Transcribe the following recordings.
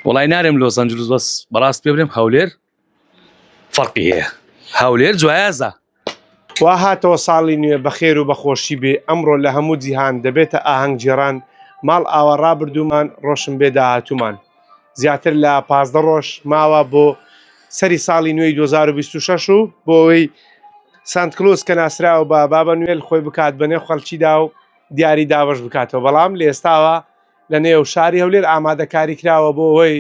وڵای نارێم لۆس ئەنجلس بەس بەڕاست پێ برێم هەولێر فەرقی هەیە هەولێر جوایازە. وا هاتەوە ساڵی نوێ بەخێر و بەخۆشی بێ ئەمڕۆ لە هەموو جیهان دەبێتە ئاهەنگ گێڕان ماڵ ئاوا ڕابردوومان ڕۆشن بێ داهاتوومان زیاتر لە 15 ڕۆژ ماوە بۆ سەری ساڵی نوێی 2026 و بۆ ئەوەی سانت کلوس کە ناسراوە بە بابە نوێل خۆی بکات بە نێو خەڵکیدا و دیاری دابەش بکاتەوە بەڵام لە ئێستاوە لە نێو شاری هەولێر ئامادەکاری کراوە بۆ ئەوەی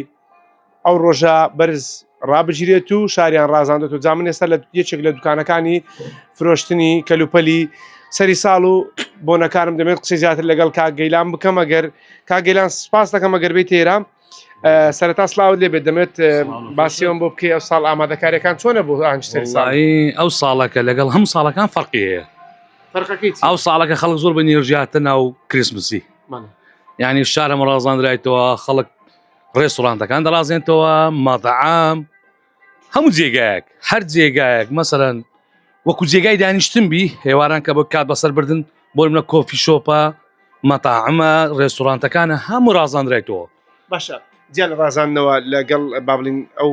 ئەو ڕۆژە بەرز ڕابگیرێت و شاریان ڕازاندێت و جا من ئێستا لە یەکێک لە دوکانەکانی فرۆشتنی کەلوپەلی سەری ساڵ و بۆنەکانم دەمێت قسەی زیاتر لەگەڵ کاک گەیلان بکەم ئەگەر کاک گەیلان سپاس دەکەم ئەگەر بێت ئێرە سەرەتا سلااوت لێ بێت دەمێت باسیەوەم بۆ بکەی ئەو ساڵ ئامادەکاریەکان چۆنە بۆ ئاهەنگ سەری ساڵ ئەو ساڵەکە لەگەڵ هەموو ساڵەکان فەرقی هەیە ئەو ساڵەکە خەڵک زۆر بە نێرژیاتە ناو کریسمسی یعنی شارە مەڕازاندرایتەوە خەڵک ڕێستوڕانتەکان دەڕازێنتەوە مەتعام هەموو جێگایەک هەر جێگایەک مەسەرەن وەکو جێگای دانیشتن بی هێواران کە بۆ کات بەسەر بردن بۆ منە coffee shop ە مەتاعمە ڕێستوڕانتەکانە هەموو ڕازاندرایتەوە باشە جیا لە ڕازاندنەوە لەگەڵ با بڵین ئەو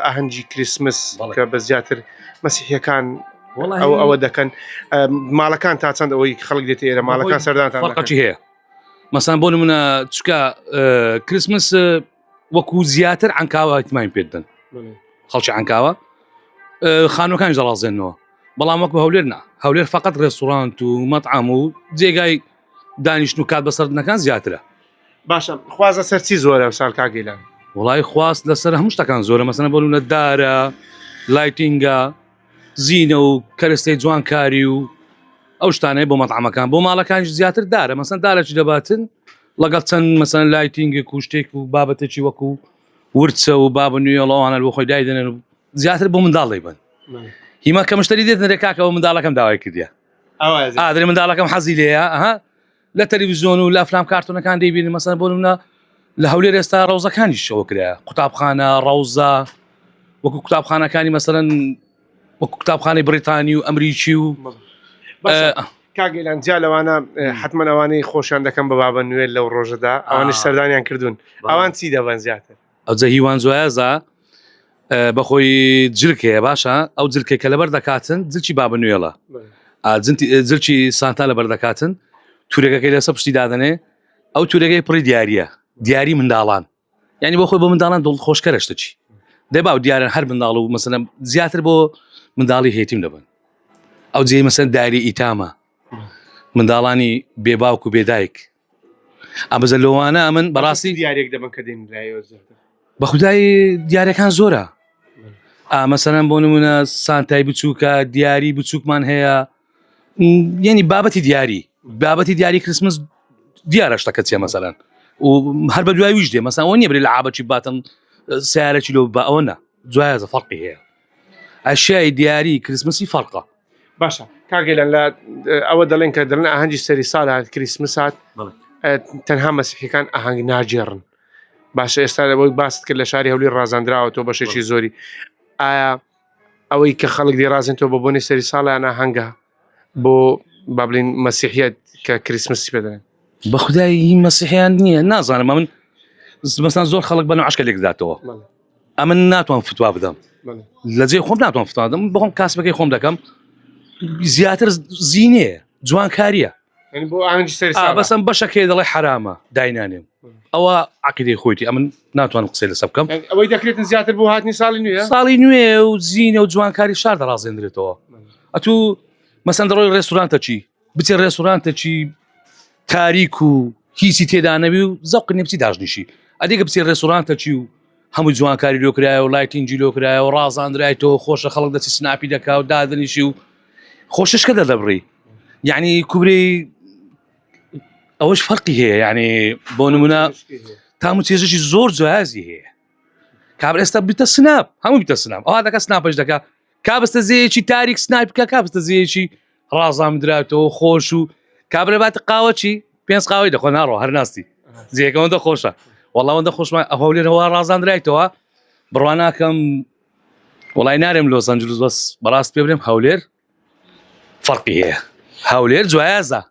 ئاهەنگی کریسمس کە بە زیاتر مەسیحیەکان ئەو ئەوە دەکەن ماڵەکان تا چەند ئەوەی خەڵک دێت ئێرە ماڵەکان سەردانتان فەرقەکی هەیە مەسان بۆ نمونە چکە کریسمس وەکو زیاتر عنکاوە اهتمامی پێ دەن خەڵکی عنکاوە خانوەکان دەڕازێنەوە بەڵام وەکو هەولێر نا هەولێر فقط ڕێستورانت و مەطعام و جێگای دانیشتن و کات بەسەردنەکان زیاترە باشە خواز لەسەر چی زۆرە ساڵ کاک گەیلان؟ وڵی خواست لەسەر هەموو شتەکان زۆرە مەسەنە بۆ نمونە دارە lighting ە زینە و کەرەستەی جوانکاری و ئەو شتانەی بۆ مەطعەمەکان بۆ ماڵەکانیش زیاتر دارە مەسەن دارێکی دەباتن لەگەڵ چەند مەسەن lighting ێک و شتێک و بابەتێکی وەکو ورچە و بابە نوێڵەوانە بۆ خۆی دایدەنێن و زیاتر بۆ منداڵ دەیبن هیما کە مشتری دێت نرێ کاکەەوە منداڵەکەم داوای کردیە ئادرێ منداڵەکەم حەزی لێیە ئەها لە تەلەڤیزیۆن و لە ئەفلام کارتۆنەکان دەیبینی مەسەن بۆ نمونە لە هەولێر ئێستا ڕەوزەکانیش شەوە کرایە قوتابخانە ڕەوزە وەکو قوتابخانەکانی مەسەرەن وەکو قوتابخانەی بریتانی و ئەمریکی و کاک گەیلان جیا لەوانە حتمما ئەوانەی خۆشیان دەکەم بە بابە نوێ لەو ڕۆژەدا ئەوانش سەردانیان کردوون ئەوان چی دەبەن زیاتر ئەوجا هیوان جوایەزە بەخۆی جلک هەیە باشە ئەو جلکێک کە لەبەر دەکاتن جلکی بابە نوێڵە جلکی سانتا لەبەر دەکاتن تورەکەەکەی لەسە پشتی دادەنێ ئەو تورەکەی پڕی دیارە دیاری منداڵان یعنی بۆ خۆی بۆ منداڵان دڵ خۆشکەرە شتەچی دەبا و دیارن هەر منداڵ و مەسەلەن زیاتر بۆ منداڵی هێتیم دەبن ئەو جێ مەسەن داری ئیتامە منداڵانی بێ باوک و بێدایک ئەمەزە لۆوانە ئەمن بەڕاستی دیارێک دەبن کە دێن لایەوە زیاتر بە خودای دیارەکان زۆرە ئامەسەرەن بۆ نمونە سانتای بچووکە دیاری بچووکمان هەیە یعنی بابەتی دیاری بابەتی دیاری کریسمس دیارە شتەکە چیە مەسەلەن و هەر بە دوایویش دێ مەسەن ئەوە نییە برێ لە عابەکی باتن سیارەکی لۆ بە ئەوە نا جوایە فەرقی هەیە ئەشیای دیاری کریسمسی فەرقە باشە کاک گەیلان لە ئەوە دەڵێن کە دەڵێن ئاهەنگی سەری ساڵ هات کریسمس هات تەنها مەسیحەکان ئاهەنگ ناگێڕن باشە ئێستا لەوەی باست کرد لە شاری هەولێر ڕازاندراوە تۆ بەشێکی زۆری ئایا ئەوەی کە خەڵک دەیڕازێن تۆ بە بۆنی سەری ساڵیان ئاهەنگە بۆ با بڵین مەسیحیت کە کریسمسی پێ دەڵێن بە خودای هی مەسیحیان نییە نازانم من مەسان زۆر خەڵک بەنەوە عشکە لێکداتەوە ئەمن ناتوان فتوا بدەم لە جێ خۆم ناتوان فتوا بدەم بەخۆم کاسبەکەی خۆم دەکەم زیاتر زیینەیە جوانکاریە بەسم بەشەکەی دەڵێ حرامە داینانێم ئەوە عقیدەی خۆیتی ئەمن ناتوانم قسەی لەسەر بکەم ئەوەی دەکرێتن زیاتر بۆ هاتنی ساڵی نوێ ساڵی نوێ و زیینە و جوانکاری شار دەڕازێنرێتەوە ئەتوو مەسەن دەڕۆی ڕێستورانتە چی بچێ ڕێستورانتە چی تاریک و هیچی تێدا نەبی و زەق نیە بچی داشنیشی ئەدێکە بچێ ڕێستورانتە چی و هەموو جوانکاری لۆکرایە و lighting ی لۆکرایە و ڕازاندرایتەوە خۆشە خەڵک دەچی سناپی دەکا و دادنیشی و خۆششکە دەدەبڕی یعنی کوبری ئەوەش فەرقی هەیە یعنی بۆ نمونە تام و چێژێکی زۆر جیازی هەیە کابرا ئێستا بیتە سناپ هەموو بیتە سناپ ئەوها دەکە سناپش دەکا کابستە زەیەکی تاریک سناپ بکە کابستە زەیەکی ڕازام دراتەوە خۆش و کابرا بات قاوەچی پێنج قاوەی دەخۆ ناڕۆ هەر ناستی زیەکەەوەندە خۆشە وەڵاوەندە خۆشمان هەولێرەوە ڕازاندرایتەوە بڕوا ناکەم وڵای نارێم لۆس ئەنجلس بەس بەڕاست پێ برێم هەولێر فەرقی هەیە هەولێر جوایازە.